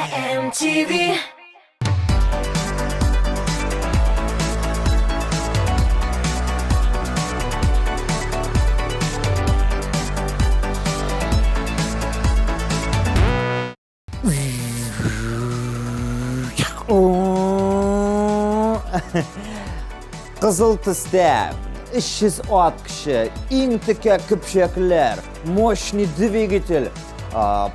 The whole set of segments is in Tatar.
MTV. Кызыл төстә 300 ат көче, иң текә көпчәкләр, мощный двигатель,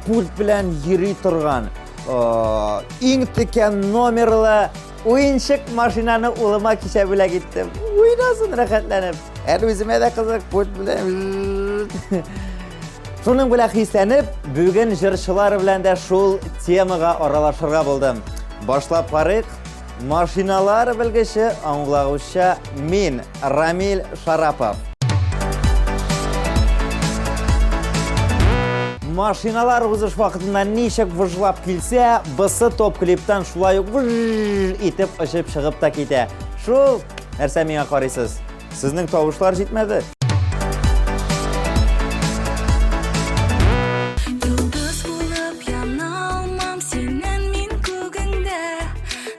пульт белән йөри торган, иң текә номерлы уенчык машинаны улыма кичә бүләк иттем. Уйнасын рәхәтләнеп. Әле үземә дә кызык, пульт белән. Шуның белән хисләнеп, бүген җырчылар белән дә шул темага аралашырга булдым. Башлап карыйк. Машиналар белгече аңлаучы мин, Рамиль Шарапов. Машиналар узыш вакытында ничек выжлап килсә, бысы топ клиптан шулай ук выж итеп очып чыгып та китә. Шул, нәрсә миңа карыйсыз? Сезнең тавышлар җитмәде. Йолдыз булып яна алмам синнән мин күгеңдә.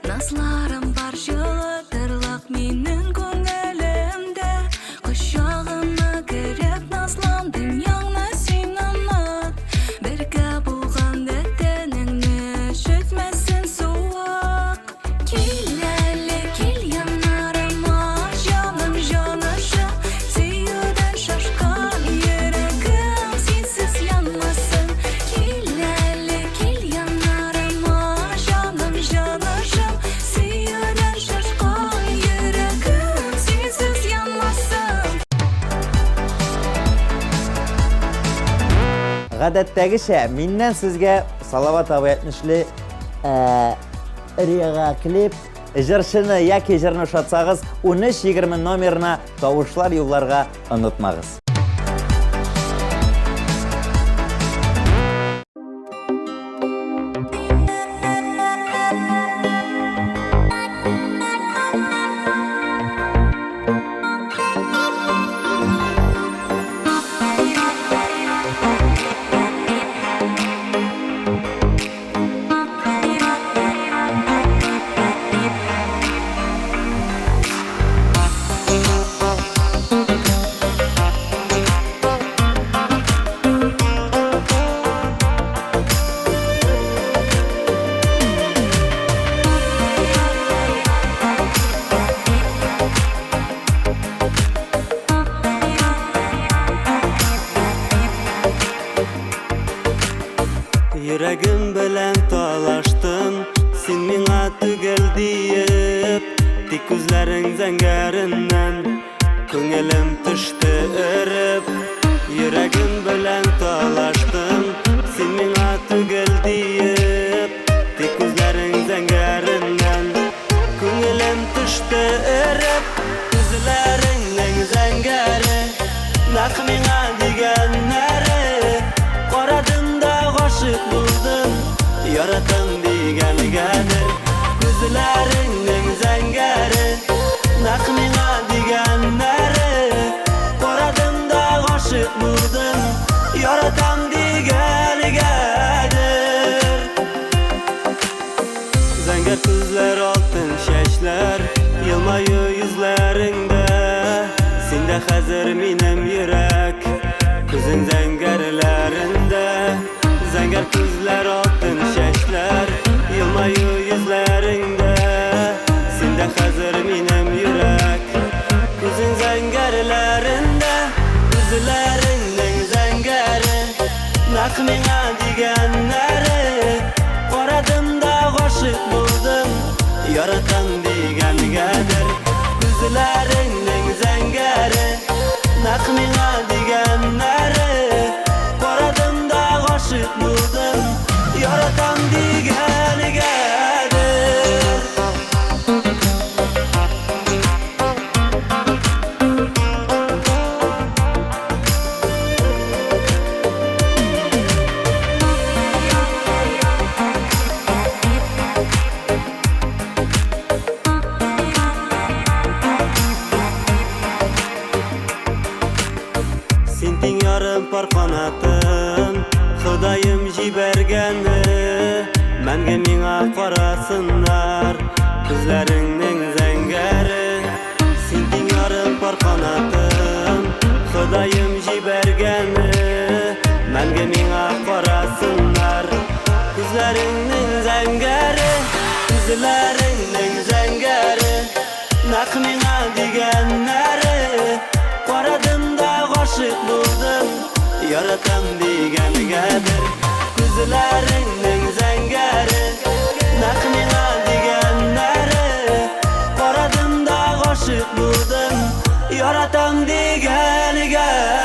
Назларым бар җылытырлык минем күңелемдә. Кочагыма кереп назлан, дөньяңны син оныт. Бергә булган тәнеңне өшетмәсен суык. Кил әле, кил яннарыма, җаным, җанашым, сөюдән шашкан йөрәгем синсез янмасын. Кил әле, кил яннарыма, җаным, җанашым, сөюдән шашкан йөрәгем синсез янмасын. Гадәттәгечә, миннән сезгә Салават абый әйтмешли, Рига клип җырчыны яки җырны ошатсагыз, 1320 номерына тавышлар юлларга онытмагыз. Йөрәгем белән талаштым, син миңа түгел диеп, тик күзләрең зәңгәреннән күңелем төште эреп. Йөрәгем белән талаштым, син миңа түгел диеп, тик күзләрең зәңгәреннән күңелем төште эреп. Күзләреңнең зәңгәре нәкъ миңа дигәннәре. Карадым да гашыйк булдым, яратам дигәнгәдер. Күзләреңнең зәңгәре нәкъ миңа дигәннәре. Карадым да гашыйк булдым, яратам дигәнгәдер. Зәңгәр күзләр, алтын чәчләр, елмаю йөзләреңдә. Синдә хәзер минем йөрәк, күзең зәңгәрләрендә. Зәңгәр күзләр, алтын чәчләр, елмаю йөзләреңдә. Синдә хәзер минем йөрәк, күзең зәңгәрләрендә. Күзләреңнең зәңгәре нәкъ миңа дигәннәре. Карадым да гашыйк булдым, яратам дигәнгәдер. Күзләреңнең зәңгәре нәкъ миңа дигәннәре. Карадым да гашыйк булдым, яратам дигәнгәдер. Син тиң ярым пар канатым, Ходаем җибәргәне. Мәңге миңа карасыннар Күзләреңнең зәңгәре Син тиң ярым пар канатым Ходаем җибәргәне Мәңге миңа карасыннар Күзләреңнең зәңгәре Күзләреңнең зәңгәре Нәкъ миңа дигәннәре Карадым да гашыйк булдым Яратам дигәнгәдер Күзләреңнең зәңгәре Нәкъ миңа дигәннәре Карадым да гашыйк булдым Яратам дигәнгәдер.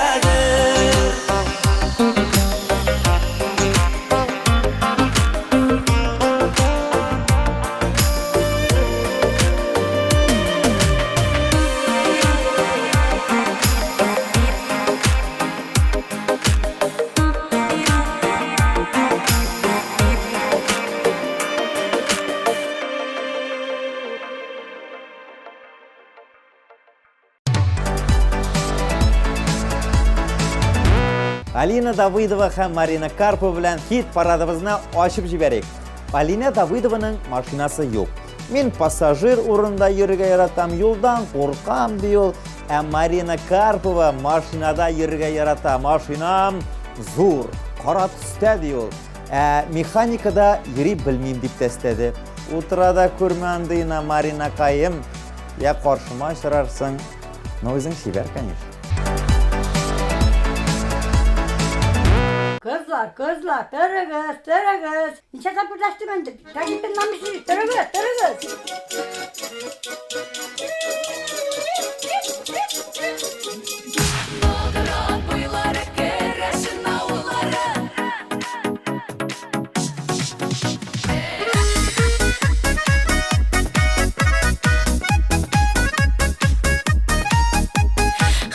Алина Давыдова һәм Марина Карпова белән хит парадыбызны ачып җибәрик. Алина Давыдованың машинасы юк. Мин пассажир урында йөрергә яратам, юлдан куркам, ди ул. Ә Марина Карпова машинада йөрергә ярата. Машинам зур, кара төстә, ди ул. Ә механикада йөри белмим дип тә өстәде. Утыра да күрмә андыйна, Маринакаем. Я каршыма очрарсың. Но үзең чибәр, конечно. Кызлар, кызлар, торыгыз, торыгыз. Ничә тапкыр дәштем инде. Тәкъдим торыгыз, торыгыз.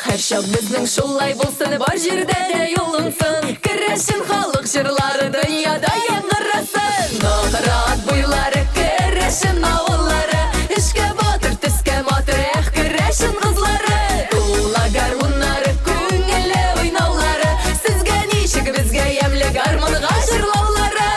Һәрчак безнең шулай булсын, бар җирдә дә юлынсын. Керәшен халык җырлары дөньяда яңгырасын. Нократ буйлары, керәшен авыллары, эшкә батыр, төскә матур, эх, керәшен кызлары. Тула гармуннары, күңелле уйнаулары, сезгә ничек, безгә ямьле гармунга җырлаулары.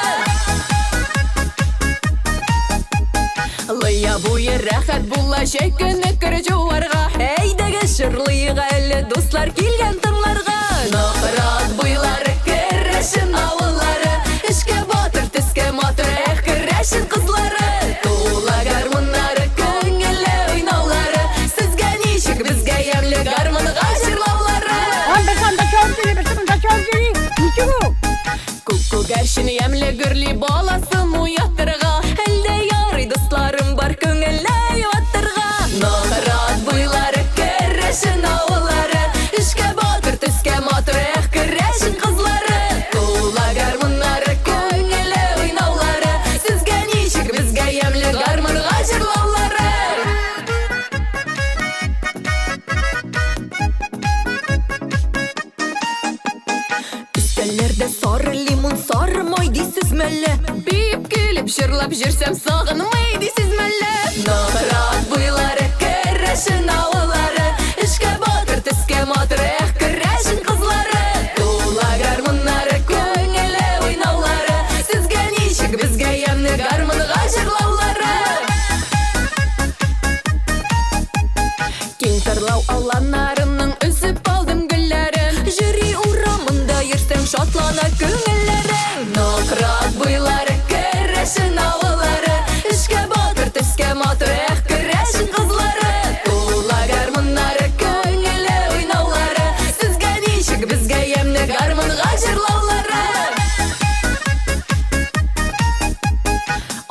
Лыя буе рәхәт була җәй көне кер җуарга. Әйдәгез җырлыйк әле, дуслар килгән тыңларга. Нократ буйлары, керәшен авыллары, эшкә батыр, төскә матур, эх, керәшен кызлары. Тула гармуннары, күңелле уйнаулары, сезгә ничек, безгә ямьле гармунга җырлаулары. Ан берсе анда чабып йөри, берсе монда чабып йөри. Ничек ул? Күк күгәрчен ямьле гөрли баласын уятырга. Әлдә ярый дусларым бар күңелле юатырга. Нократ буйлары, керәшен авыллары, эшкә батыр, төскә матур, эх, керәшен кызлары. Тула гармуннары, күңелле уйнаулары, сезгә ничек, безгә ямьле гармунга җырлаулары. Өстәлләрдә сары лимон, сары май дисез мәллә? Биеп килеп җырлап җөрсәм сагынмый дисез мәллә? Нократ буйлары, керәшен авыллары, эшкә батыр, төскә матур, эх, керәшен кызлары. Тула гармуннары, күңелле уйнаулары, сезгә ничек, безгә ямьле гармунга җырлаулары. Киң тырлау аланнарының өзеп алдым гөлләрен. Җөри урамында йөрсәң шатлана күңелләрең. Нократ буйлары, керәшен авыллары, эшкә батыр, төскә матур, эх, керәшен кызлары. Тула гармуннары, күңелле уйнаулары, сезгә ничек, безгә ямьле гармунга җырлаулары.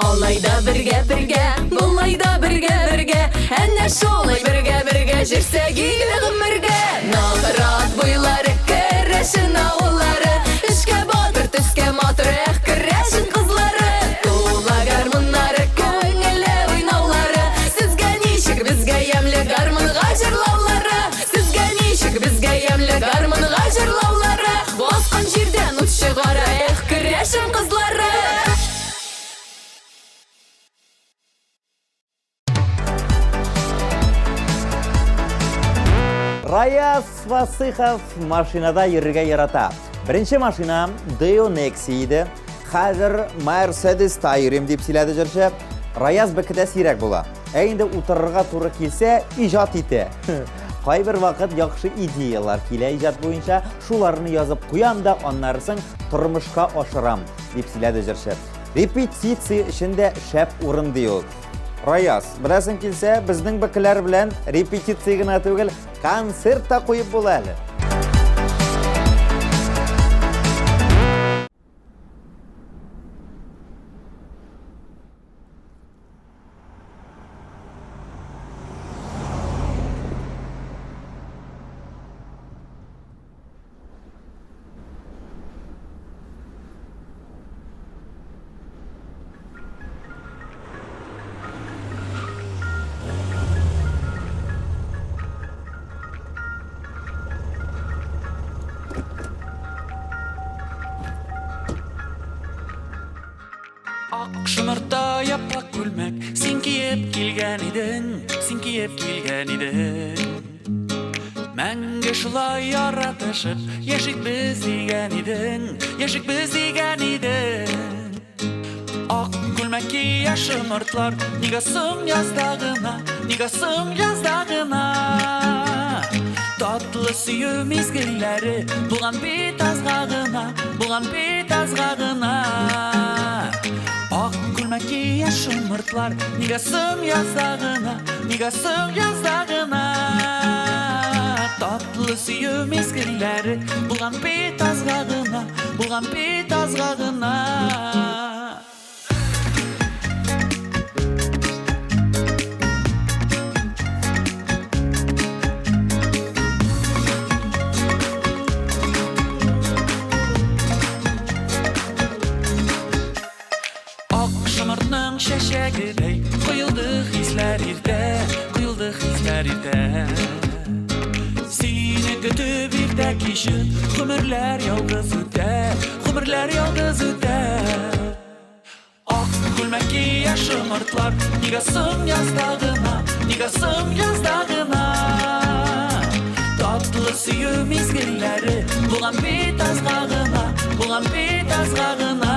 Алай да бергә бергә, болай да бергә бергә, әнә шулай бергә бергә җөрсәк иде гомергә. Нократ буйлары, керәшен авыллары, эшкә батыр, төскә матур, эх, керәшен кызлары. Тула гармуннары, күңелле уйнаулары, сезгә ничек, безгә ямьле гармунга җырлаулары. Сезгә ничек, безгә ямьле гармунга җырлаулары. Баскан җирдән ут чыгара, эх, керәшен кызлары. Раяз Васыхов машинада йөрергә ярата. Беренче машина Daewoo Nexia иде. Хәзер Мерседеста йөрим, дип сөйләде җырчы. Раяз бекедә сирәк була. Ә инде утырырга туры килсә, иҗат итә. Кайбер вакыт яхшы идеялар килә иҗат буенча, шуларны язып куям да, аннарысын тормышка ашырам, дип сөйләде җырчы. Репетиция өчен дә шәп урын ди ул. Раяз, беләсең килсә, безнең бекеләр белән репетиция генә түгел, концерт та куеп була әле. Ак шомырта япак күлмәк Син киеп килгән идең, син киеп килгән идең. Мәңге шулай яратышып Яшик без дигән идең, яшик без дигән идең. Ак күлмәк кия шомыртлар Нигә соң язда гына, нигә соң язда гына? Татлы сөю мизгелләре Булган бит азга гына, булган бит азга гына. Ак күлмәк кия шомыртлар Нигә соң язда гына, нигә соң язда гына? Татлы сөю мизгелләре Булган бит азга гына, булган бит азга гына. Ак шомыртның чәчәгедәй Коелды хисләр иртә, коелды хисләр иртә. Сине көтеп иртә кичен Гомерләр ялгыз үтә, гомерләр ялгыз үтә. Ак күлмәк кия шомыртлар Нигә соң язда гына, нигә соң язда гына? Татлы сөю мизгелләре Булган бит азга гына, булган бит азга гына.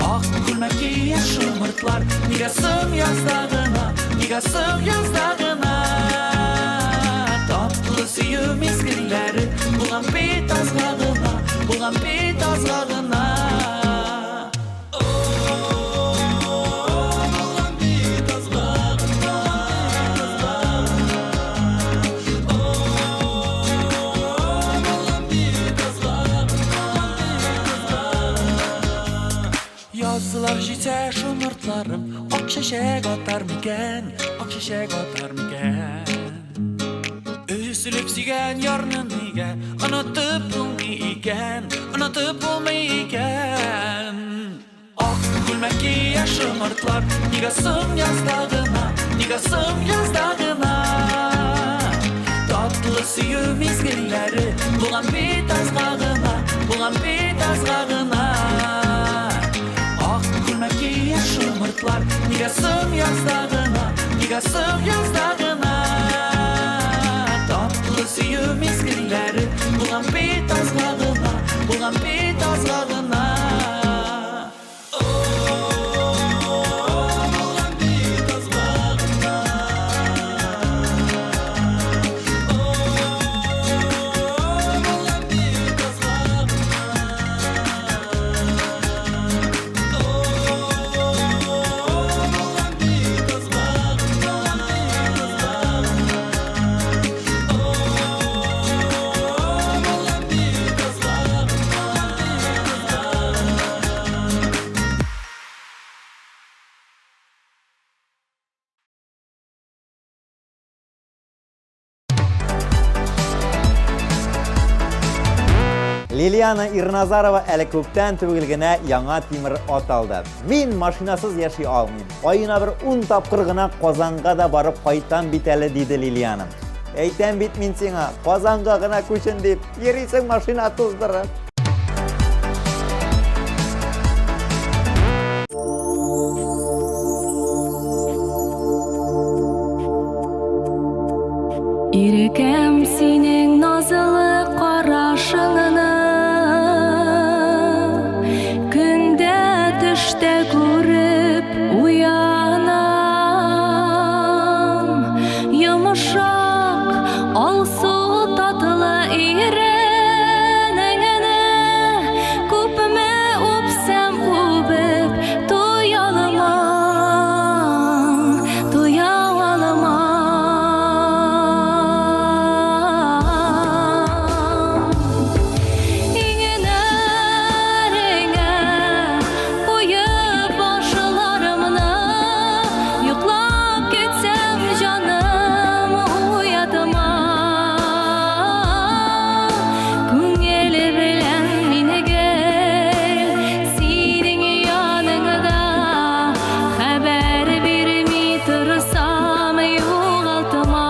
Ак күлмәк кия шомыртлар Нигә соң язда гына, нигә соң язда гына? Татлы сөю мизгелләре Булган бит азга гына, булган бит азга гына. Язлар җитә шомыртларым Ак чәчәк атар микән, ак чәчәк атар микән? Өзелеп сөйгән ярны нигә Онытып булмый икән, онытып булмый икән? Ак күлмәк кия шомыртлар Нигә соң язда гына, нигә соң язда гына? Татлы сөю мизгелләре Булган бит азга гына, булган бит азга гына. Ак күлмәк кия шомыртлар Нигә соң язда гына, нигә соң язда гына? Татлы сөю мизгелләре Булган бит азга гына, булган бит азга гына. Лилиана Ирназарова әле күптән түгел генә яңа тимер ат алды. Мин машинасыз яши алмыйм. Аена бер 10 тапкыр гына Казанга да барып кайтам бит әле, диде Лилиана. Әйтәм бит мин сиңа, Казанга гына күчен дип, йөрисең машина туздырып. Ирекәм синең назлы карашыңны. Төшемдә күреп уянам. Йомшак, алсу татлы иренеңне күпме үпсәм үбеп туя алмам, туя алмам. Иңнәреңә куеп башларымны, йоклап китсәм, җаным, уятма. Күңел белән мин гел синең яныңда, хәбәр бирми торсам, югалтма.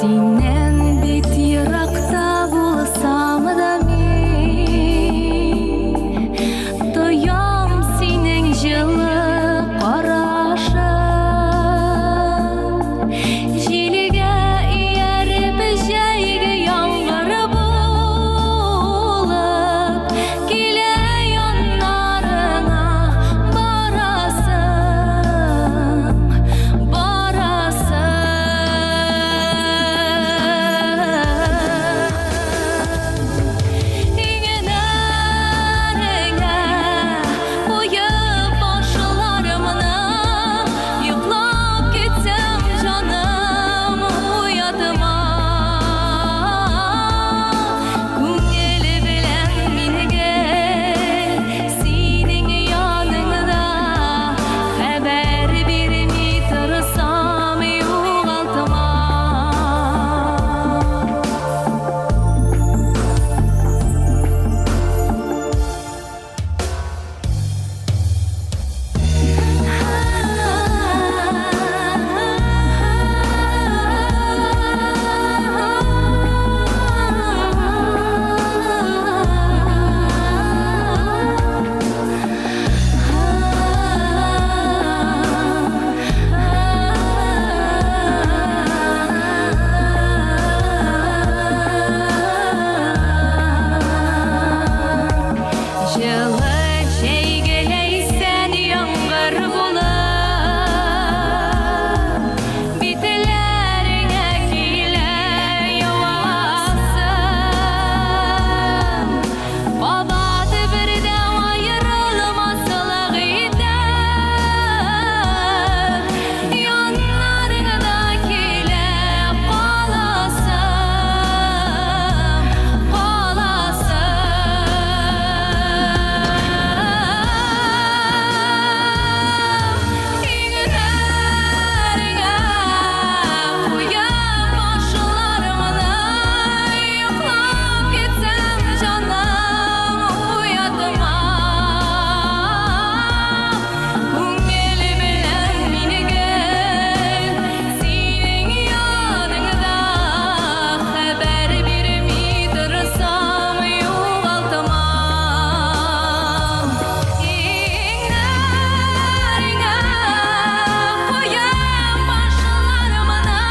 Синнән бит еракта булсам да мин тоям синең җылы карашың. Җилгә ияреп җәйге яңгыр булып килә яннарыңа барасым, барасым. Иңнәреңә куеп башларымны, йоклап китсәм, җаным, уятма. Күңел белән мин гел синең яныңда, хәбәр бирми торсам, югалтма. Җылы җәйге ләйсән яңгыр булып, битләреңә килә явасым. Кабат бердә аерылмаслык итеп, яннарыңда килә каласым, каласым. Иңнәреңә куеп башларымны, йоклап китсәм, җаным, уятма. Күңел белән мин гел синең яныңда, хәбәр бирми торсам, югалтма. Иңнәреңә куеп башларымны,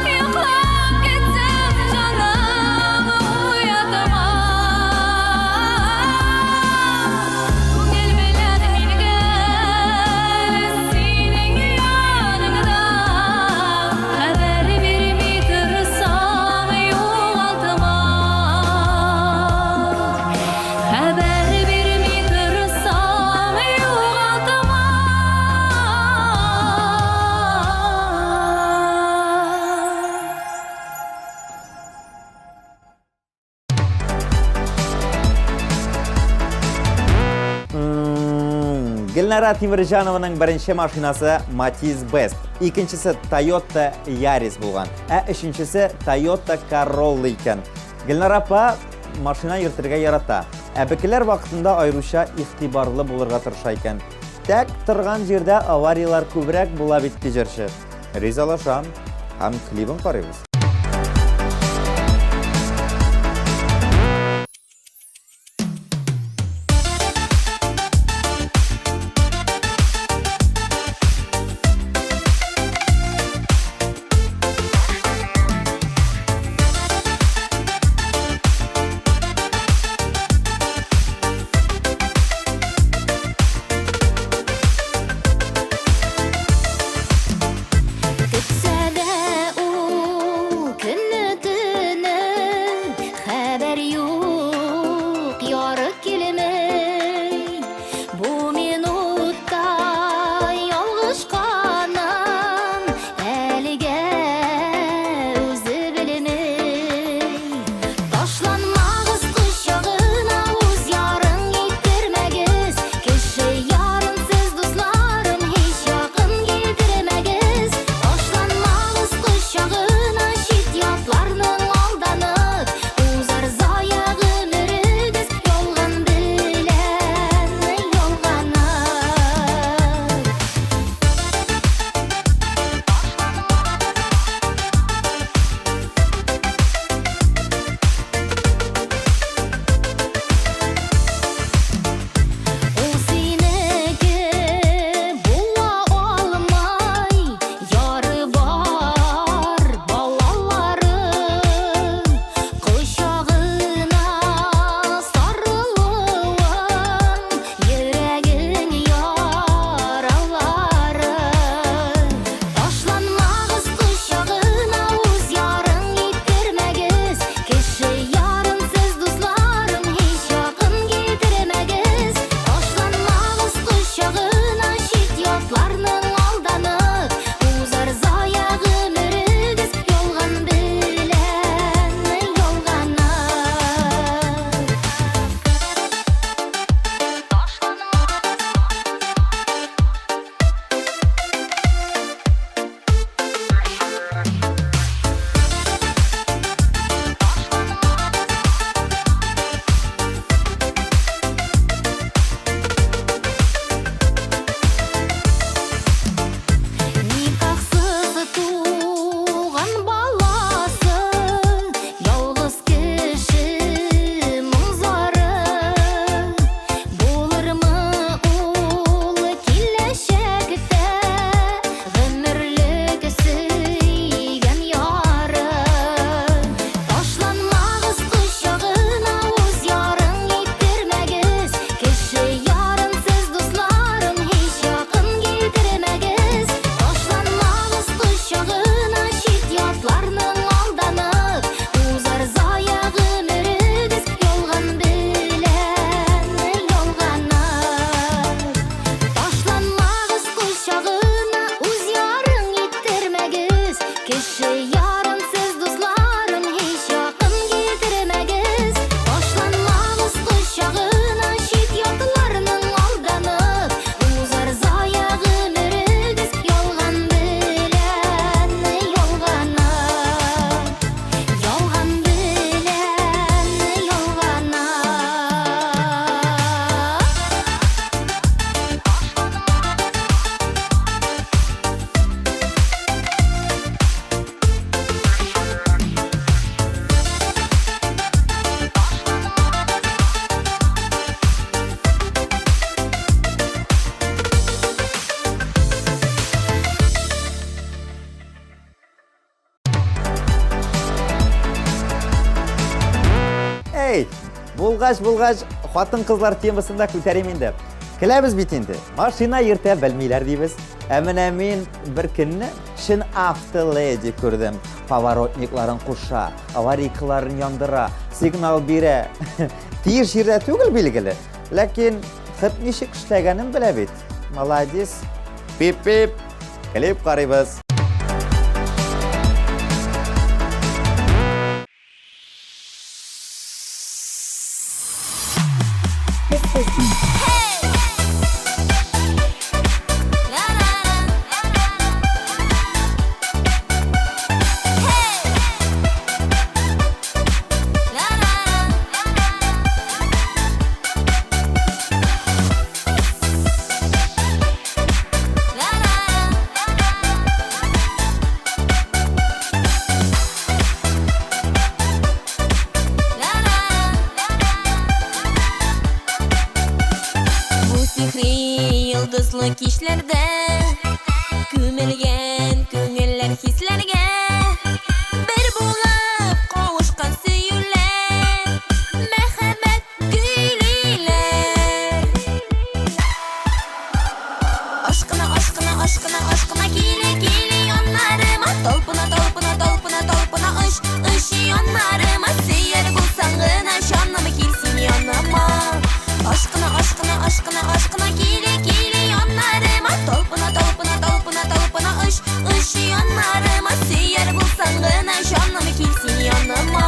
йоклап китсәм, җаным, уятма. Күңел белән мин гел синең яныңда, хәбәр бирми торсам, югалтма. Хәбәр бирми торсам, югалтма. Гөлнара Тимирҗанованың беренче машинасы Matiz Best, икенчесе Toyota Yaris булган, ә өченчесе Toyota Corolla икән. Гөлнара апа машина йөртергә ярата. Ә бекеләр вакытында аеруча игътибарлы булырга тырыша икән. Тәк торган җирдә аварияләр күбрәк була бит, ди җырчы. Ризалашам һәм клибын карыйбыз. Булгач, булгач, хатын-кызлар темасын да күтәрим инде. Көләбез бит инде. Машина йөртә белмиләр дибез. Ә менә мин бер көнне чын автоледи күрдем. Поворотникларын куша, аварийкаларын яндыра, сигнал бирә. Тиеш җирдә түгел билгеле. Ләкин хет ничек эшләгәнен белә бит. Молодец. Пип-пип. Клип карыйбыз. Бу сихри йолдызлы кичләрдә Күмелгән күңелләр хисләргә Бер булып кавышкан сөюләр Мәхәббәт көйлиләр. Ашкына, ашкына, ашкына, ашкына, киле, киле яннарыма. Талпына, талпына, талпына, талпына, оч, оч яннарыма. Сөяр булсаң гына, җаным, кил син яныма. Ашкына, ашкына, ашкына, ашкына, киле, киле яннарыма. Талпына, талпына, талпына, талпына, оч, оч яннарыма. Сөяр булсаң гына, җаным, кил син яныма.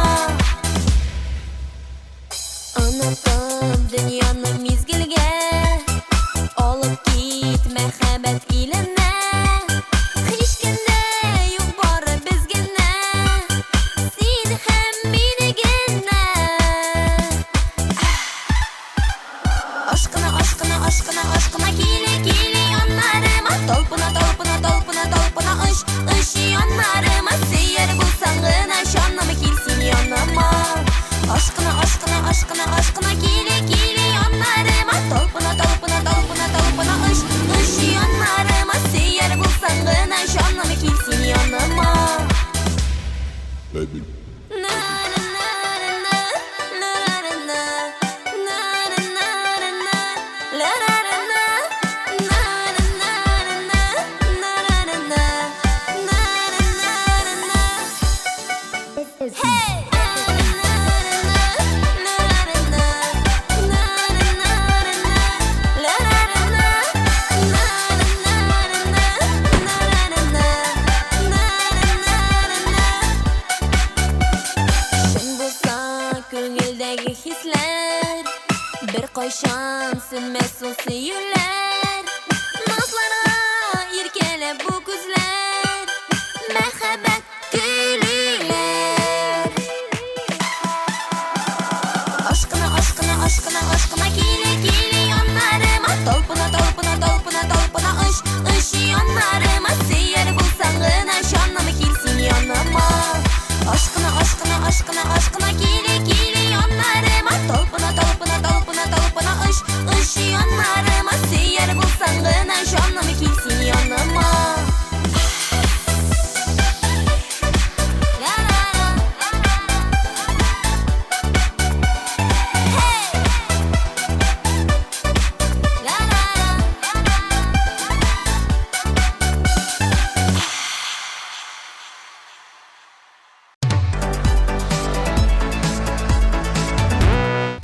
Онытып дөньяны мизгелгә, Алып кит мәхәббәт иленә. Һич кем дә юк, бары без генә, Син һәм мин генә. Ашкына, ашкына, ашкына, ашкына, киле, киле яннарыма. Талпына, талпына, талпына, талпына, оч, оч яннарыма. Сөяр булсаң гына, җаным, кил син яныма. Ашкына, ашкына, ашкына, ашкына, киле, киле яннарыма. Талпына, талпына, талпына, талпына, оч, оч яннарыма. Сөяр булсаң гына, җаным, кил син яныма. Чын булса күңелдәге хисләр, Беркайчан сүнмәс ул сөюләр. Назларга иркәләп бу күзләр, Мәхәббәт көйлиләр. Ашкына, ашкына, ашкына, ашкына, киле, киле яннарыма. Талпына, талпына, талпына, талпына, оч, оч яннарыма. Сөяр булсаң гына, җаным, кил син яныма. Ашкына, ашкына, ашкына, ашкына, киле, киле яннарыма. Талпына, талпына, талпына, талпына, оч, оч яннарыма. Сөяр булсаң гына, җаным, кил син яныма.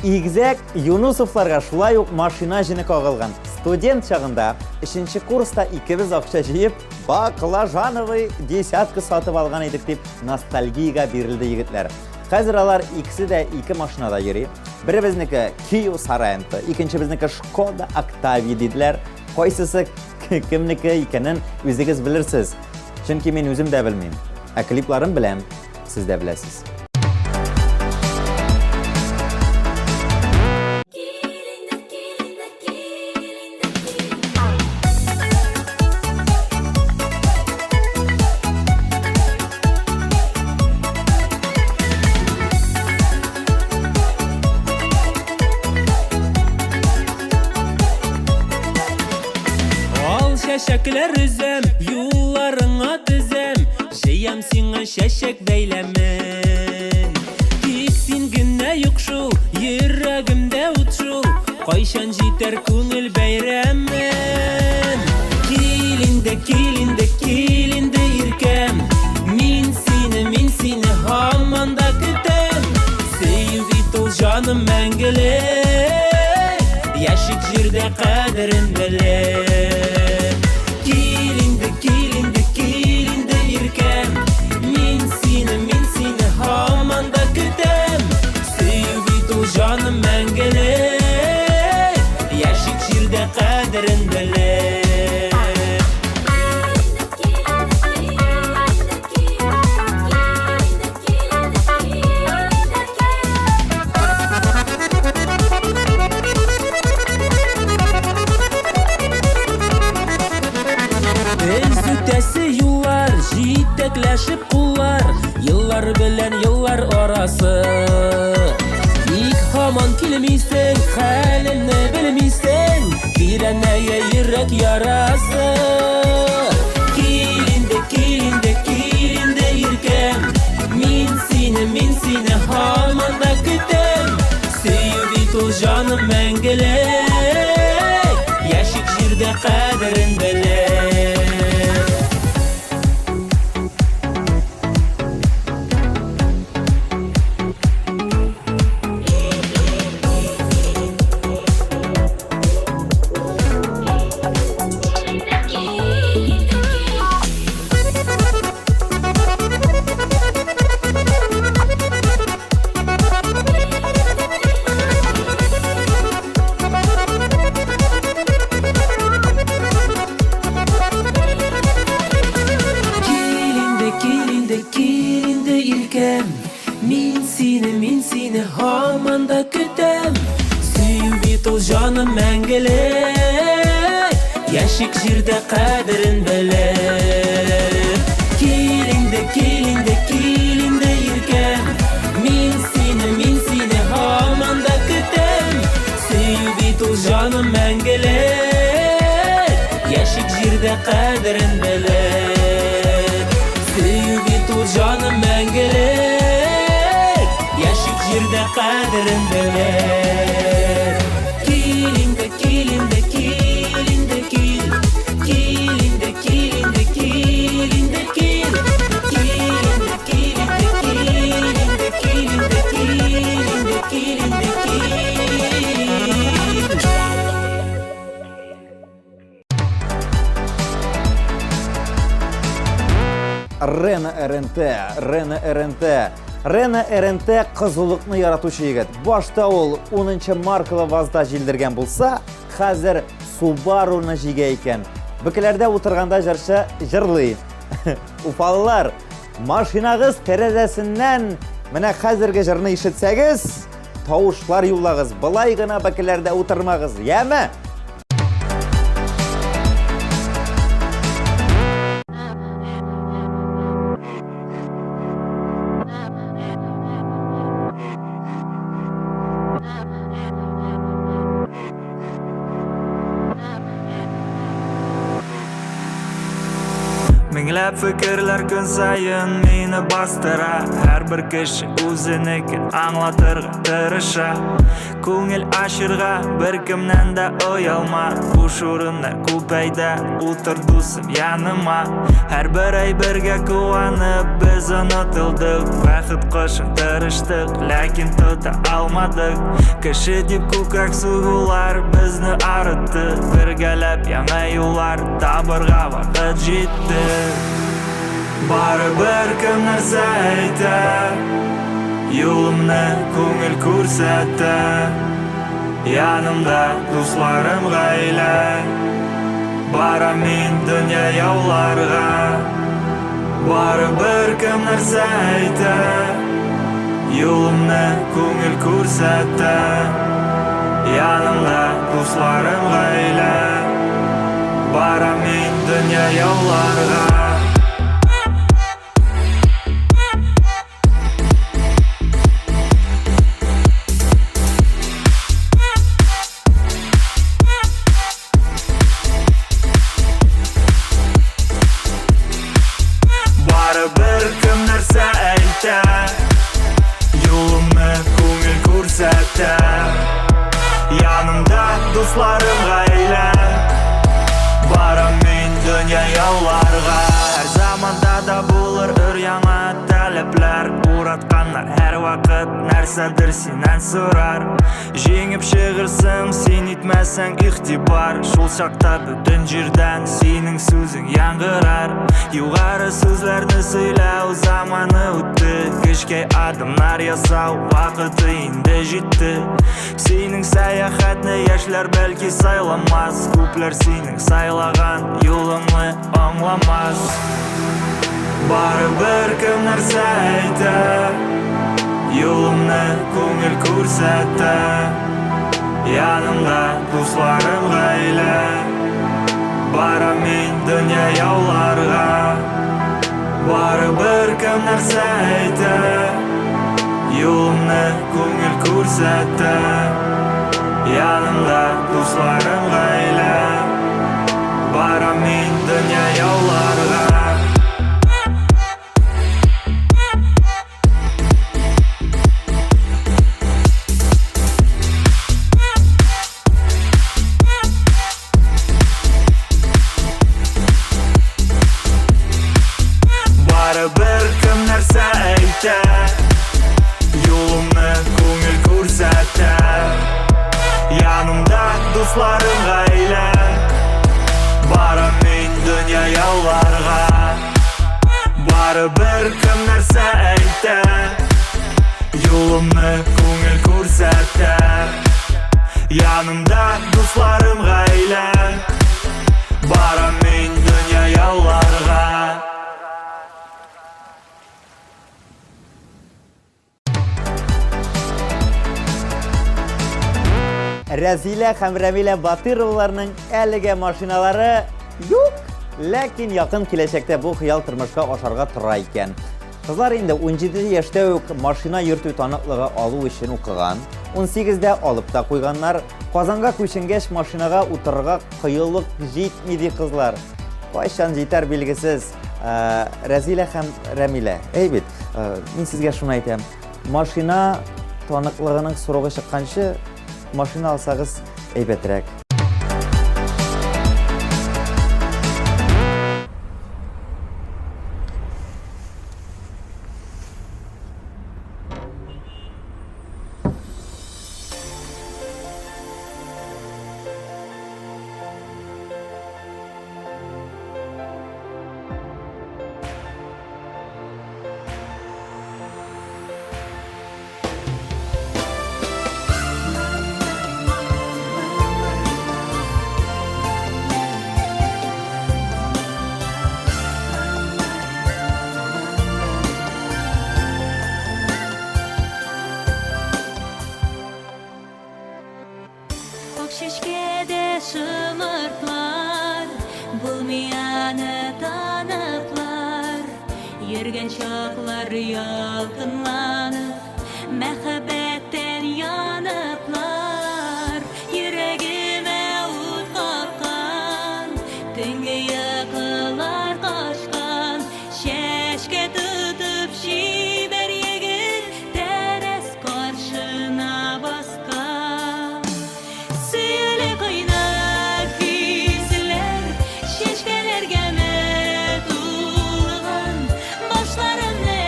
Игезәк Юнусовларга шулай ук машина җене кагылган. Студент чагында өченче курста икебез акча җыеп, баклажановый десятка сатып алган идек дип ностальгиягә бирелде егетләр. Хәзер алар икесе дә ике машинада йөри. Беребезнеке Kia Sorento, икенчебезнеке Шкода Octavia диделәр. Кайсысы кемнеке икәнен үзегез белерсез. Чөнки мин үзем дә белмим. Ә клипларын беләм, сез дә беләсез. Ал чәчәкләр өзәм, юлларыңа тезәм, Җыям сиңа чәчәк бәйләмен. Тик син генә Күңелемдә юк шул, йөрәгемдә ут шул. Кайчан җитәр күңел бәйрәмем? Кил инде, кил инде, кил инде, иркәм. Мин сине, мин сине һаман да көтәм. Сөю бит ул, җаным, мәңгелек. Яшик җирдә кадерен белеп. Кил инде, кил инде, кил инде, иркәм. Мин сине, мин сине һаман да көтәм. Сөю бит ул, җаным, мәңгелек. Яшик җирдә кадерен белеп. Без үтәсе юллар, җитәкләшеп куллар, еллар белән еллар арасы. Ник һаман килмисең, хәлемне белмисең, тирәнәя йөрәк ярасы. Кил инде, кил инде, кил инде, иркәм. Мин сине, мин сине һаман да көтәм. Сөю бит ул, җаным, мәңгелек. Яшик җирдә кадерен белеп. Кил инде, кил инде, кил инде, иркәм. Мин сине, мин сине һаман да көтәм. Сөю бит ул, җаным, мәңгелек. Яшик җирдә кадерен белеп. Кил инде, кил инде, кил инде, иркәм. Мин сине, мин сине һаман да көтәм. Сөю бит ул, җаным, мәңгелек. Яшик җирдә кадерен белеп. Сөю бит ул, җаным, мәңгелек. Яшик җирдә кадерен белеп. Кил инде, кил инде, кил инде, кил. Кил инде, кил инде, кил инде, кил. Кил инде, кил инде, кил инде, кил инде, кил инде, кил инде, кил. Рена РНТ, Рена РНТ. Рена РНТ кызулыкны яратучы егет. Башта ул 10 маркалы ВАЗда җилдергән булса, хәзер Subaru-ны җигә икән. Бөкеләрдә утырганда җырчы җырлый. Уфалылар, машинагыз тәрәзәсеннән менә хәзерге җырны ишетсәгез, тавышлар юллагыз. Былай гына бөкеләрдә утырмагыз, яме? Меңләп фикерләр көн саен мине бастыра. Һәрбер кеше үзенекен аңлатырга тырыша. Күңел ачырга беркемнән дә оялма. Буш урыннар күп, әйдә, утыр, дусым, яныма. Һәрбер әйбергә куанып без онытылдык. Бәхет кошын тырыштык, ләкин тота алмадык. Кеше дип күкрәк сугулар безне арытты. Бергәләп яңа юллар табырга вакыт җитте. Барыбер кем нәрсә әйтә, юлымны күңел күрсәтә. Янымда дусларым, гаилә. Барам мин дөнья яуларга. Барыбер кем нәрсә әйтә, юлымны күңел күрсәтә. Янымда дусларым, гаилә. Барам мин дөнья яуларга. Барыбер кем нәрсә әйтә, юлымны күңел нәрсәдер синнән сорар. Җиңеп чыгырсың, син итмәсәң игътибар. Шул чакта бөтен җирдән синең сүзең яңгырар. Югары сүзләрне сөйләү заманы үтте. Кечкәй адымнар ясау вакыты инде җитте. Синең сәяхәтне яшьләр бәлки сайламас. Күпләр синең сайлаган юлыңны аңламас. Барыбер кем нәрсә әйтә, юлымны күңел күрсәтә. Янымда дусларым, гаилә. Барам мин дөнья яуларга. Барыбер кем нәрсә әйтә, юлымны күңел күрсәтә. Янымда дусларым, гаилә. Барам мин дөнья яуларга. Барыбер кем нәрсә әйтә, юлымны күңел күрсәтә. Янымда дусларым, гаилә. Барам мин дөнья яуларга. Барыбер кем нәрсә әйтә, юлымны күңел күрсәтә. Янымда дусларым, гаилә. Барам мин дөнья яуларга. Рәзилә һәм Рәмилә Батыровларның әлегә машиналары юк, ләкин якын киләчәктә бу хыял тормышка ашарга тора икән. Кызлар инде 17 яшьтә үк машина йөртү таныклыгы алу өчен укыган, 18-дә алып та куйганнар. Казанга күченгәч машинага утырырга кыюлык җитми ди кызлар. Кайчан җитәр билгесез. Рәзилә һәм Рәмилә, әй бит, мин сезгә шуны әйтәм. Машина таныклыгының срогы чыкканчы машина алсагыз әйбәтрәк. Ак чәчкәдә шомыртлар, булмый аны таныплар. Йөргән чаклар ялкынланып, мәхәббәттән яныплар. Йөрәгемә ут капкан, төнге йокылар качкан. Чәчкә тотып чибәр егет тәрәз каршына баскан. Сөюле кайнар хисләр чәчкәләргә тулган, башларымны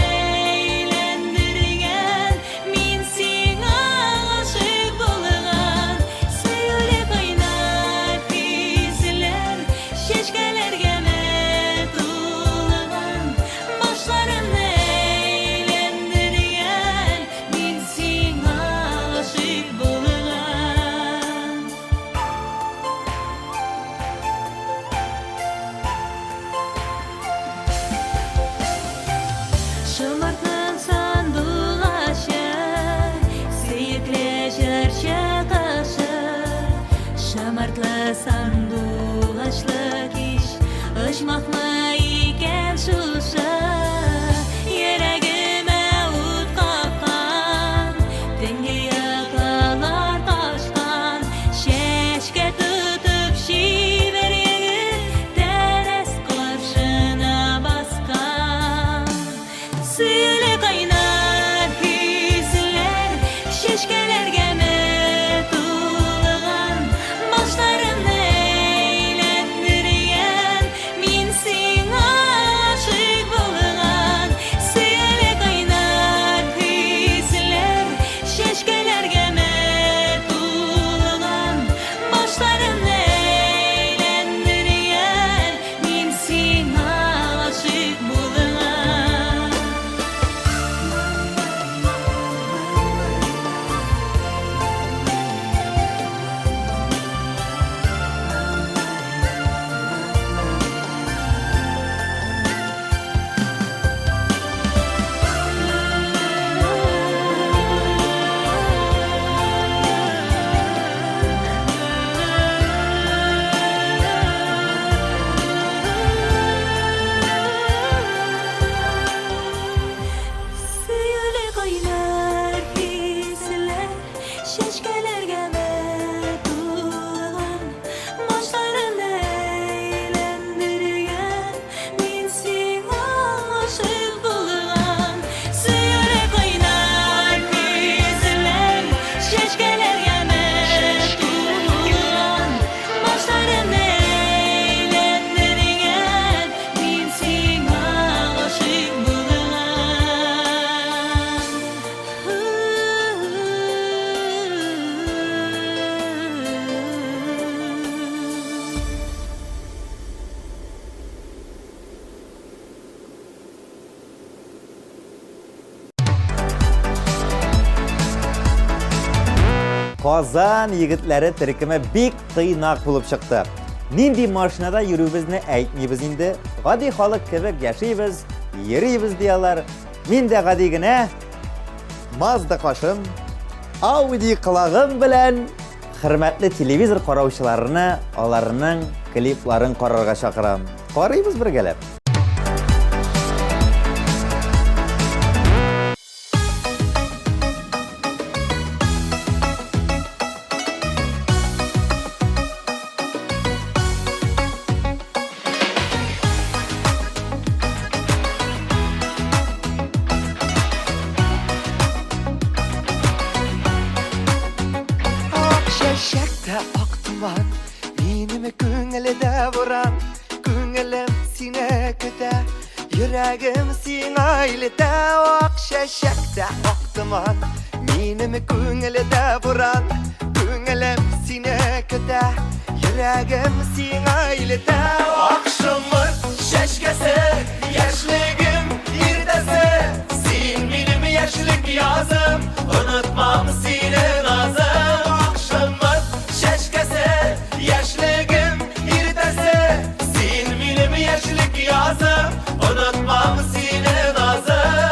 әйләндергән, мин сиңа гашыйк булган. Сөюле кайнар хисләр чәчкәләргә тулган, башларымны әйләндергән, мин сиңа гашыйк булган. Шомыртның сандугачы, сөекле җырчы кошы, шомыртлы сандугачлы кич, оҗмахмы икән шушы? Йөрәгемә ут капкан, төнге йокылар качкан, чәчкә тотып чибәр егет тәрәз каршына баскан. Сөюле кайнар хисләр чәчкәләргә тулган, башларымны әйләндергән, мин сиңа Казан егетләре төркеме бик тыйнак булып чыкты. Нинди машинада йөрүебезне әйтмибез инде. Гади халык кебек яшибез, йөрибез ди алар. Мин дә гади генә Mazda кашым, Audi колагым белән хөрмәтле телевизор караучыларны аларның клипларын карарга чакырам. Карыйбыз бергәләп. Ак чәчәк тә ак томан, минем күңелдә буран, күңелем сине көтә, йөрәгем сиңа илтә. Ак чәчәк тә ак томан, минем күңелдә буран, күңелем сине көтә, йөрәгем сиңа илтә. Ак шомырт чәчкәсе, яшьлегем иртәсе, син минем яшьлек язым, онытмам сине назым. Ак шомырт чәчкәсе, яшьлегем иртәсе, син минем яшьлек язым, онытмам сине назым.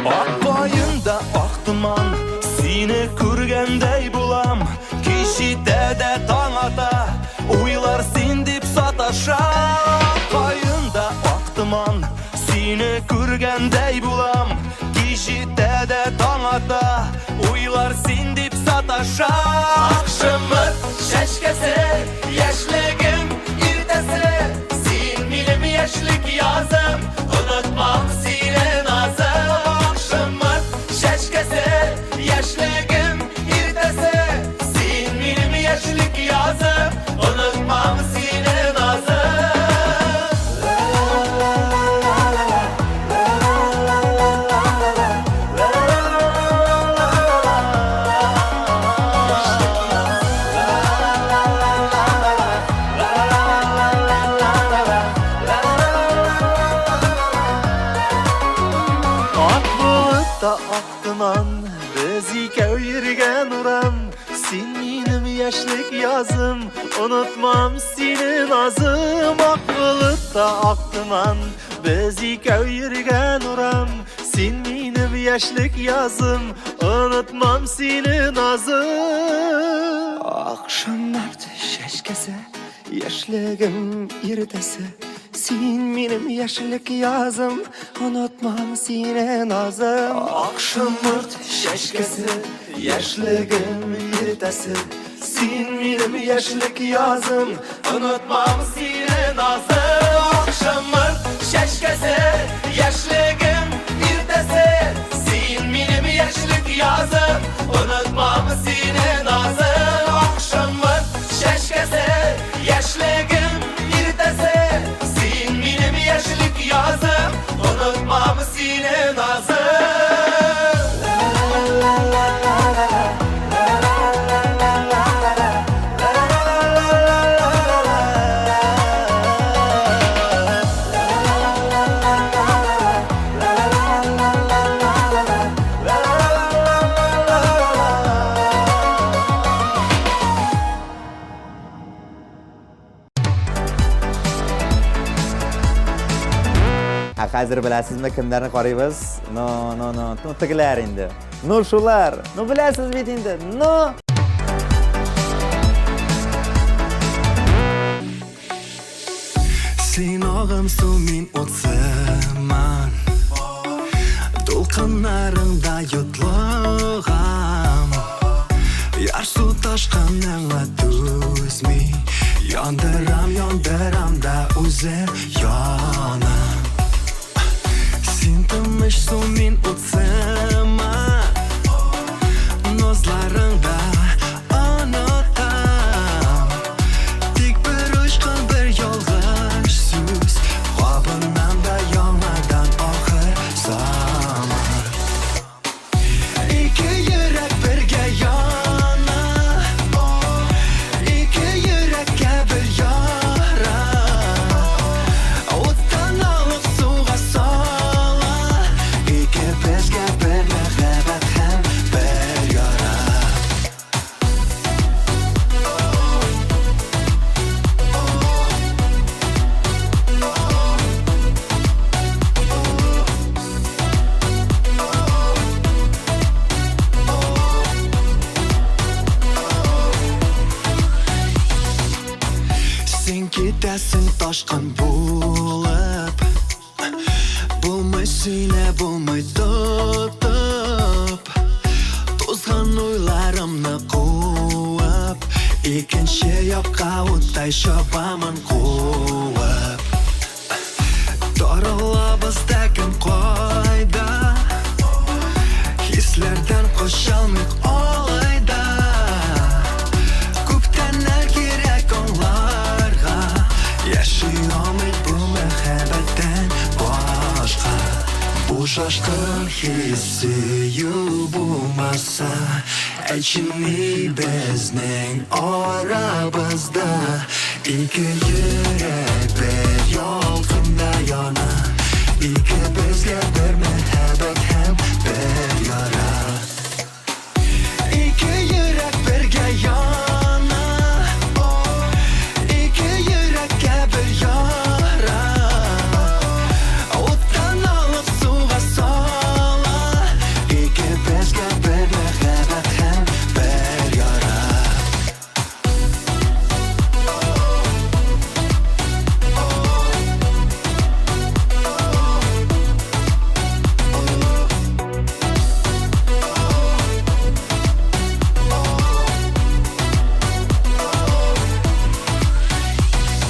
Ак каенда ак томан, сине күргәндәй булам, кич җитә дә таң ата, уйлар син дип саташа. Ак каенда ак томан, сине күргәндәй булам, кич җитә дә таң ата, уйлар син дип саташа. Ак шомырт чәчкәсе, яшьлегем иртәсе, син минем яшьлек язым, онытмам сине назым. Ак шомырт чәчкәсе, яшьлегем иртәсе, син минем яшьлек язым, онытмам сине назым. Ак болыт та ак томан, без икәү йөргән урам, син минем яшьлек язым, онытмам сине назым. Ак болыт та ак томан, без икәү йөргән урам, син минем яшьлек язым, онытмам сине назым. Ак шомырт чәчкәсе, яшьлегем иртәсе, син минем яшьлек язым, онытмам сине назым. Ак шомырт чәчкәсе, яшьлегем иртәсе, син минем яшьлек язым, онытмам сине назым. Ак шомырт чәчкәсе, яшьлегем иртәсе, син минем яшьлек язым, онытмам сине назым. Ак шомырт чәчкәсе, яшьлегем иртәсе, син минем яшьлек язым, онытмам сине назым. Ә хәзер беләсезме, кемнәрне карыйбыз? Ну, ну, ну, ну, тегеләр инде. Ну, шулар. Ну, беләсез бит инде. Ну! Син агым су, мин ут сыман, Дулкыннарыңда йотлыгам. Ярсу ташкыныңа түзми, Яндырам, яндырам да үзем янам. Син тыныч су, мин ут сыман, Назларыңда онытам. Тик бер очкын, бер ялгыш сүз, Кабынам да яңадан ахыр заман. Ике йөрәк бергә яна, Ике йөрәккә бер яра. Уттан алып суга сала, Икебезгә бер мәхәббәт. Син китәсең ташкын булып. Булмый сине, булмый тотып. Тузган уйларымны куып, икенче якка уттай чабамын куып. Таралабыз да кем кайда, Хисләрдән качалмыйк алай да. Күптәннәр кирәк аңларга, Яши алмыйк бу мәхәббәттән башка. Бу шашкын хис сөю булмаса, Әйтче ни безнең арабызда? Ике йөрәк бер ялкында яна, Икебезгә бер мәхәббәт һәм бер яра. Ике йөрәк бергә яна, Ике йөрәккә бер яра. Уттан алып суга сала, Икебезгә бер мәхәббәт һәм бер яра.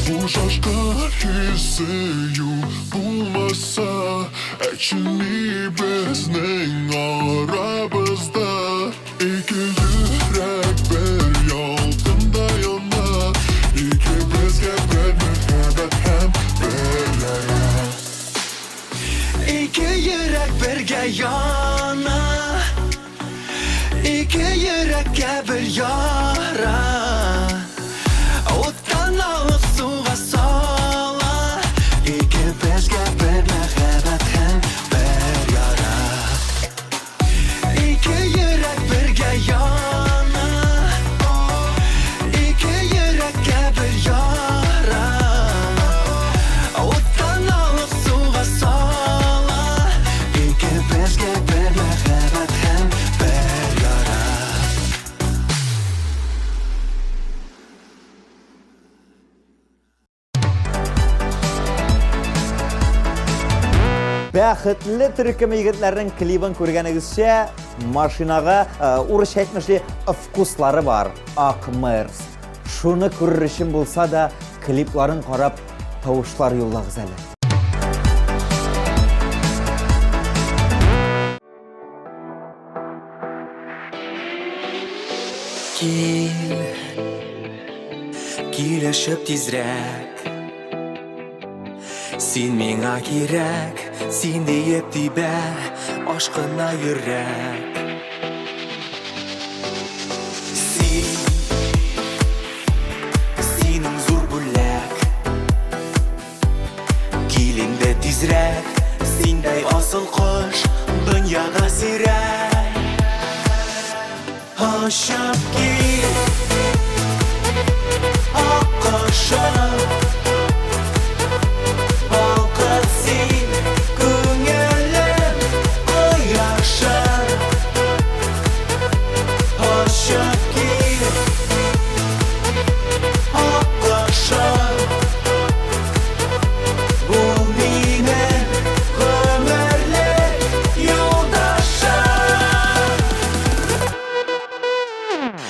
Бу шашкын хис сөю булмаса, Әйтче ни безнең арабызда? Ике йөрәк бер ялкында яна, Икебезгә бер мәхәббәт һәм бер яра. Ике йөрәк бергә яна, Ике йөрәккә бер яра. Уттан алып суга сала, Икебезгә бер мәхәббәт һәм бер яра. Ике йөрәк бергә яна, Ике йөрәккә бер яра. Уттан алып суга сала, Икебезгә бер мәхәббәт һәм бер яра. Бәхетле төркем егетләрнең клибын күргәнегезчә, машинага, урысча әйтмешли, вкуслары бар. Ак Мерс. Шуны күрер өчен булса да, клипларын карап, тавышлар юллагыз әле. Кил, килешеп тизрәк. Син миңа кирәк, син диеп тибә ашкына йөрәк. Син, синең зур бүләк. Кил инде тизрәк, синдәй асыл кош дөньяда сирәк. Очып кил, ак кошым, балкып син, күңелем кояшым. Очып кил, ак кошым, бул минем гомерлек юлдашым.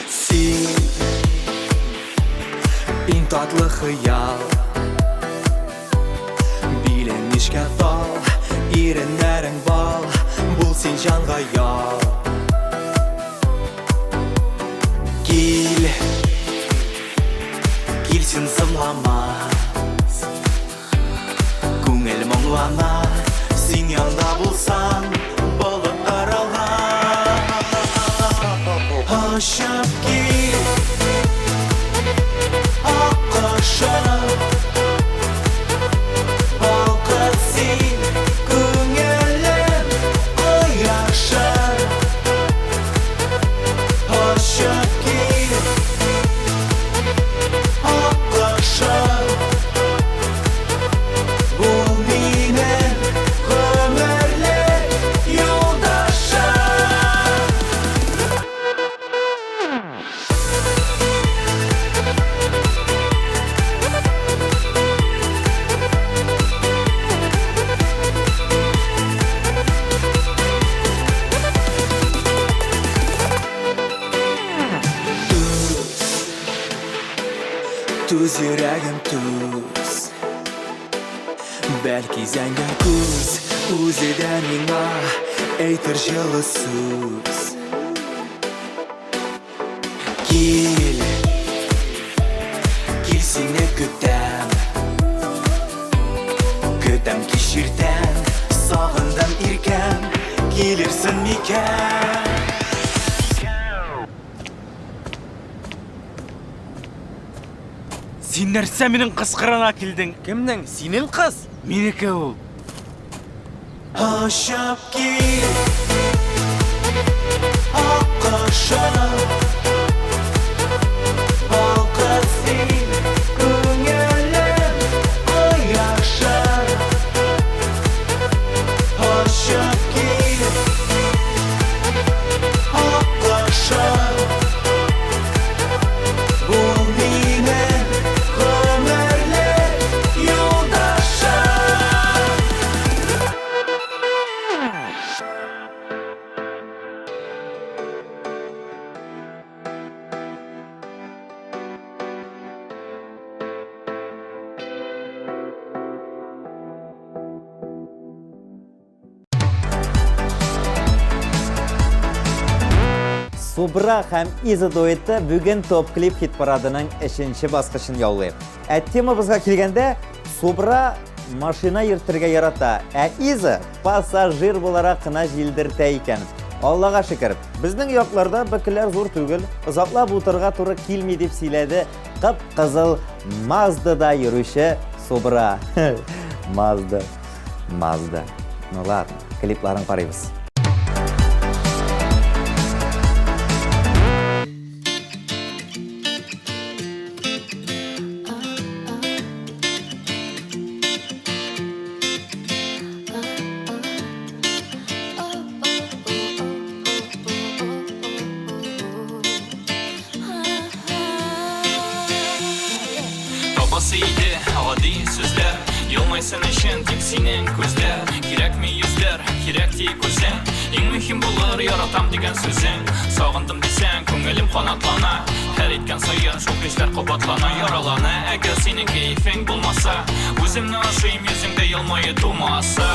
Син иң татлы хыял, Билең нечкә тал, иреннәрең бал, бул син җанга ял. Кил, кил син соңлама, Күңел моңлана, син янда булсаң, болыт тарала. Очып кил, ак кошым, балкып син, күңелем кояшым. Очып кил, ак кошым, бул минем гомерлек. Түз йөрәгем, түз. Бәлки зәңгәр күз үзе дә миңа әйтер җылы сүз. Кил, кил сине көтәм. Көтәм кич иртән, сагындым иркәм, килерсең микән? Син нәрсә минем кыз кырына килдең? Кемнең? Синең кыз? Минеке ул. Очып кил, аккошым, балкыт син, күңелем кояшым. Очып кил, аккошым, бул минем гомерлек юлдашым. Субра һәм Иза дуэты бүген топ-клип хит-парадының өченче баскычын яулый. Ә темабызга килгәндә, Субра машина йөртергә ярата, ә Иза пассажир буларак кына җилдертә икән. Аллага шөкер, безнең якларда бөкеләр зур түгел, озаклап утырырга туры килми дип сөйләде кып-кызыл Маздада йөрүче Субра. Мазда. Мазда. Ну ладно, клипларын карыйбыз. Табасы иде гади сүзләр Елмайсын өчен тик синең күзләр Кирәкми йөзләр, кирәк тик үзең Иң мөһим булыр яратам дигән сүзең Сагындым дисәң, күңелем канатлана Һәр иткән саен шул хисләр кабатлана Яралана, әгәр синең кәефең булмаса Үземне ашыйм йөзеңдә елмаю тумаса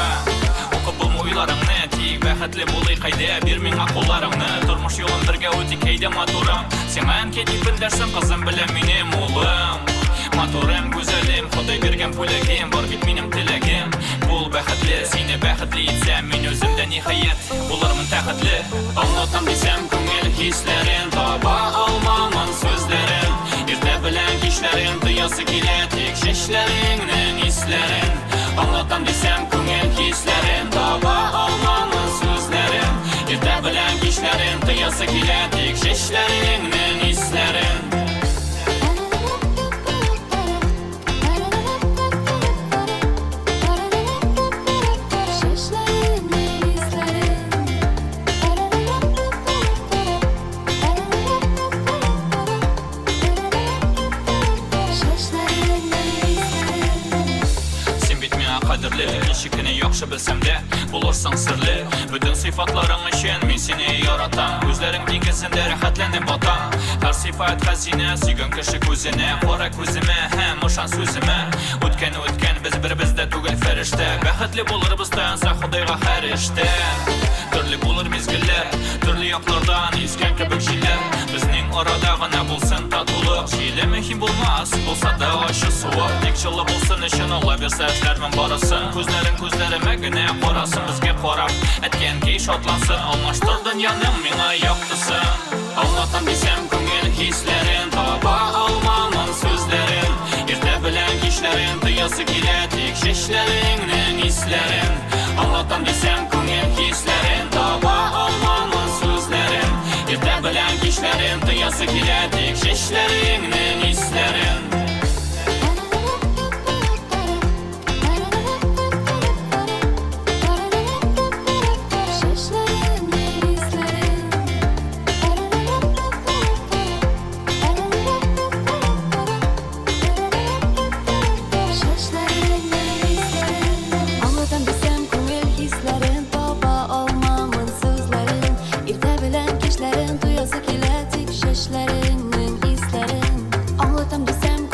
Укып булмый уйларыңны, тик бәхетле булыйк әйдә Бир миңа кулларыңны, тормыш юлын бергә үтик әйдә матурым Сиңа әнкәй дип эндәшсәм, кызым беләм минем улым Матурым, гүзәлем, Ходай биргән бүләгем Бар бит минем теләгем, бул бәхетле Сине бәхетле итсәм, мин үзем дә ниһаять Булырмын тәхетле Аңлатам дисәм, күңел хисләрен Таба алмамын сүзләрен Иртә белән кичләрен тоясы килә Тик чәчләреңнең исләрен Аңлатам дисәм, күңел хисләрен Таба алмамын сүзләрен Иртә белән кичләрен тоясы килә Тик чәчләреңнең исләрен Син бит миңа кадерле, ничек кенә яхшы белсәм дә, булырсың серле. Бөтен сыйфатларың өчен мин сине яратам. Күзләрең диңгезендә рәхәтләнеп батам. Һәр сыйфат хәзинә, сөйгән кеше күзенә, кара күземә һәм ышан сүземә. Үткән үткән, без беребез дә түгел фәрештә. Бәхетле булырбыз таянса Ходайга һәр эштә. Төрле булыр мизгелләр, төрле яклардан искән кебек җилләр. Безнең арада гына булсын татулык. Җиле мөһим булмас, булса да ачы суык. Тик җылы булсын өчен Алла бирсә эшләрмен барысын. Күзләрең күзләремә генә карасын, безгә карап әткәнкәй шатлансын. Алмаштыр дөньяның миңа яктысын. Аңлатам дисәм күңел хисләрен, таба алмамын сүзләрен. Иртә белән кичләрен тоясы килә тик чәчләреңнең исләрен. Аңлатам дисәм күңел хисләрен, таба алмамын сүзләрен. Иртә белән кичләрен тоясы килә тик чәчләреңнең исләрен. Аңлатам дисәм күңел хисләрен, таба алмамын сүзләрен. Иртә белән кичләрен тоясы килә тик чәчләреңнең исләрен. Аңлатам дисәм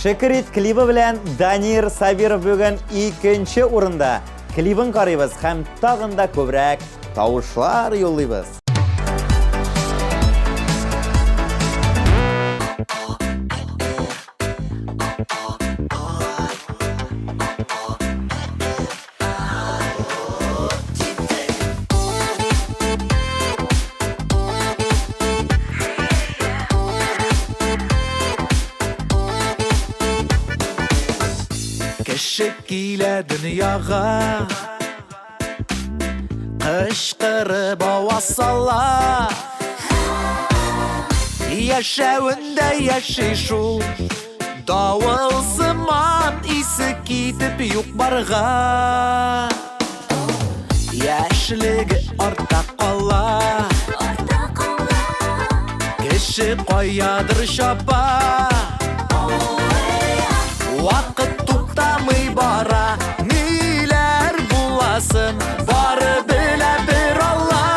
Шөкер ит клибы белән Данир Сабиров бүген икенче урында. Клибын карыйбыз һәм тагын да күбрәк тавышлар юллыйбыз. Кеше килә дөньяга Кычкырып аваз сала Яшәвендә яши шул Давыл сыман исе китеп юк барга Яшьлеге артта кала Артта кала Кеше каядыр чапа Вакыт туктамый бара Ниләр буласын бары белә бер Алла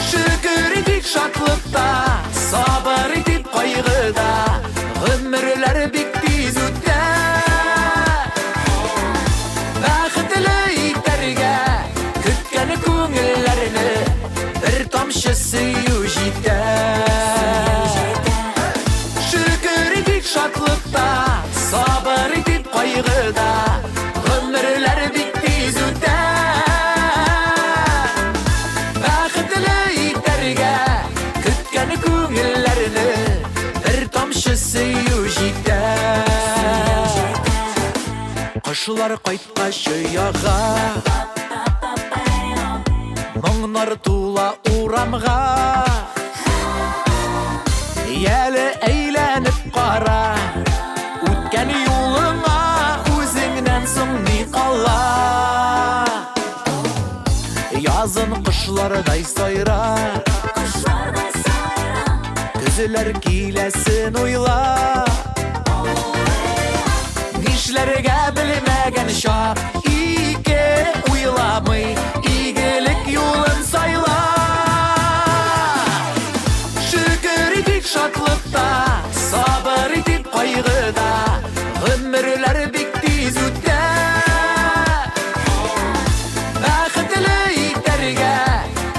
Шөкер итик шатлыкта Сабыр итик кайгыда Гомерләр бик тиз үтә Бәхетле итәргә Көткән күңелләрне Бер тамчы сөю җитә Шөкер итик шатлыкта Сабыр итик кайгыда Гомерләр бик тиз үтә Бәхетле итәргә Көткән күңелләрне Бер тамчы сөю җитә Кошлар кайткач ояга Моңнар тула урамга Яле әйләнеп кара Үткән юлыңа үзеңнән соң ни кала Язын кошлардай сайра Кошлардай сайра Көзләр киләсен уйла Нишләргә белмәгән чак Ике уйламый Игелек юлын сайла Шөкер итик шатлыкта Сабыр итик кайгыда Гомерләр бик тиз үтә Бәхетле итәргә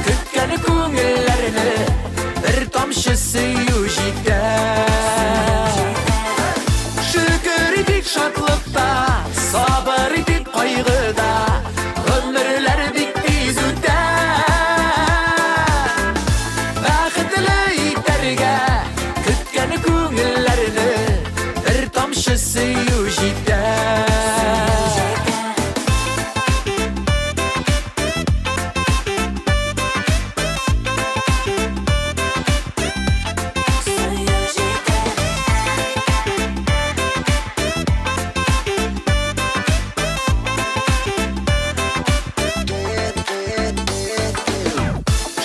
Көткән күңелләрне Бер тамчы сөю җитә Шөкер итик шатлыкта Сабыр итик кайгыда Гомерләр бик тиз үтә Бәхетле итәргә Көткән күңелләрне Бер тамчы сөю җитә Сөю җитә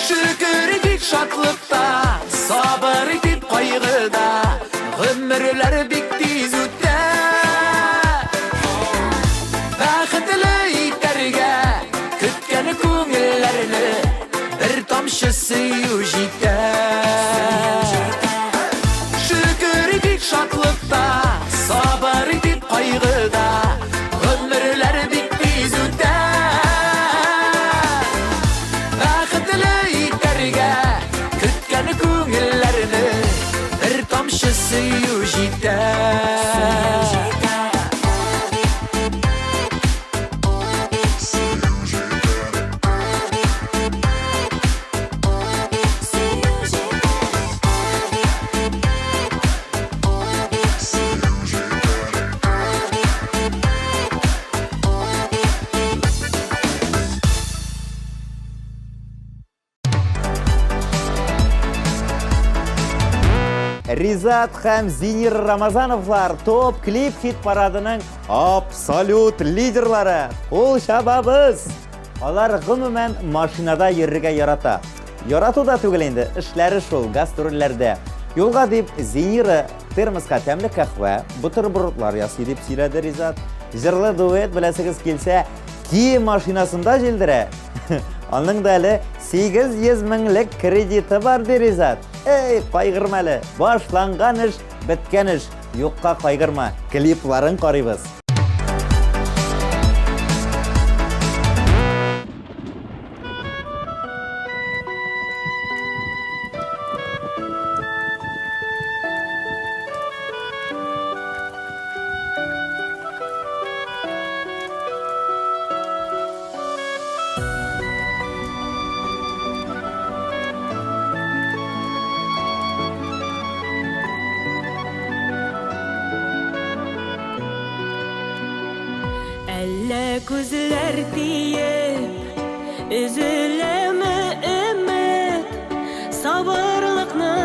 Шөкер итик шатлыкта Сабыр итик кайгыда Гомерләр бик тиз үтә Бәхетле итәргә Көткән күңелләрне Бер тамчы сөю җитә Шөкер итик шатлыкта Сабыр итик кайгыда Гомерләр бик тиз үтә Бәхетле итәргә Көткән күңелләрне Бер тамчы сөю җитә Сөю җитә Ризат һәм Зинир Рамазановлар топ клип хит парадының абсолют лидерлары. Кул чабабыз! Алар гомумән машинада йөрергә ярата. Ярату да түгел инде, эшләре шул, гастрольләрдә. Юлга дип Зинира термоска тәмле кәхвә, бутербродлар ясый дип сөйләде Ризат. Җырлы дуэт беләсегез килсә, Kia машинасында җилдерә. Аның да әле 800 меңлек кредиты бар, ди Ризат. Эй, кайгырма әле. Башланган эш, беткән эш. Юкка кайгырма. Клипларын карыйбыз. Әллә күзләр тиеп, өзеләме өмет, сабырлыкны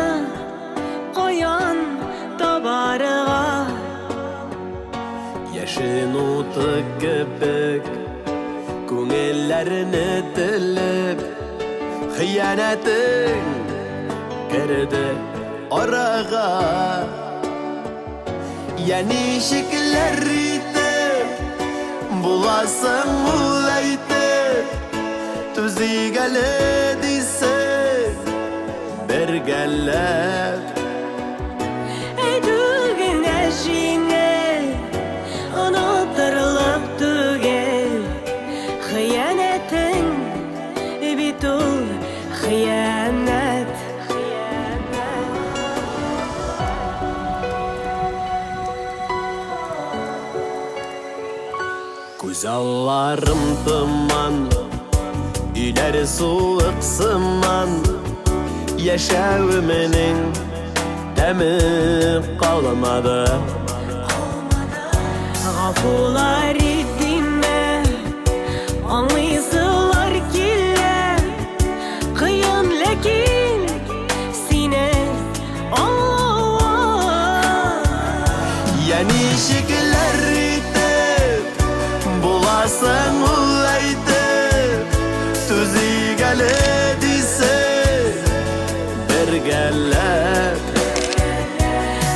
каян табарга? Яшен уты кебек Күңелләрне телеп Хыянәтең керде арага. Я ничекләр итеп Буласың ул әйтеп Түзик әле дисең Бергәләп. Әйтү генә җиңел, онытырлык түгел. Хыянәтең бит ул хыянәт. Күз алларым томан, өйләр суык сыман, Яшәвеменең тәме калмады. Гафулар ит димә, аңлыйсылар килә. Кыен, ләкин сине аңлавы. Я ничекләр итеп буласың ул әйтеп, Түзик әле дисең бергәләп.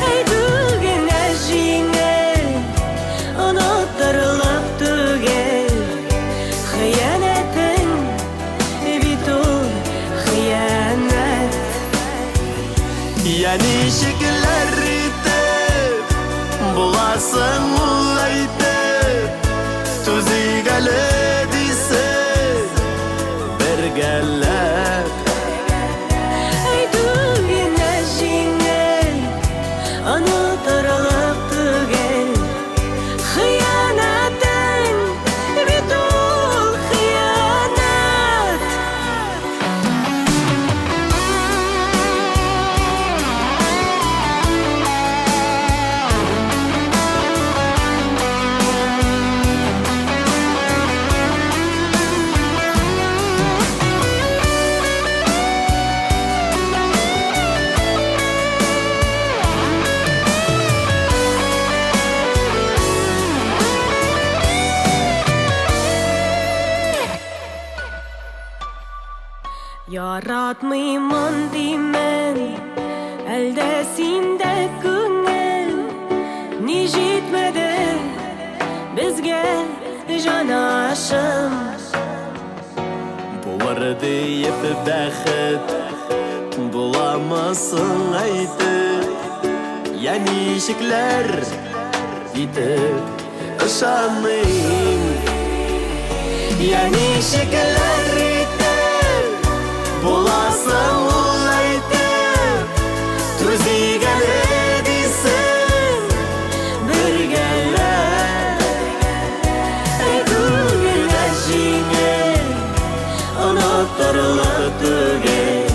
Әйтү генә җиңел, онытырлык түгел. Хыянәтең бит ул хыянәт. Я ничекләр итеп буласың ул әйтеп, Түзик әле дисең бергәләп. Әйтү генә җиңел, онытырлык түгел. Хыянәтең бит ул хыянәт. Яратмыймын димен, әлдә синдә күңел. Ни җитмәде безгә, җанашым? Булыр диеп бәхет, буламасың әйтеп, Я ничекләр итеп ышаныйм? Я ничекләр итеп буласың ул әйтеп, Түзик әле дисең бергәләп. Әйтү генә җиңел, онытырлык түгел.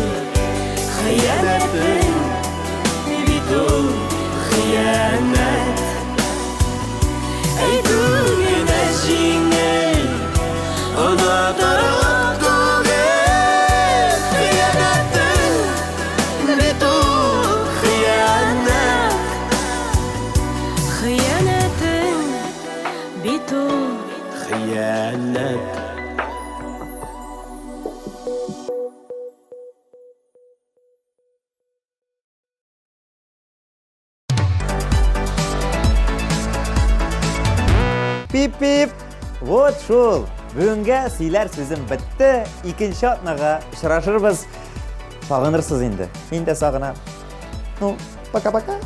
Хыянәтең бит ул хыянәт. Әйтү генә җиңел, Онытырлык түгел. Хыянәтең бит ул хыянәт. Хыянәтең бит ул Хыянәт. Пип-пип! Вот шул. Бүгенгә сөйләр сүзем бетте. Икенче атнага очрашырбыз. Сагынырсыз инде. Мин дә сагынам. Ну, пока-пока.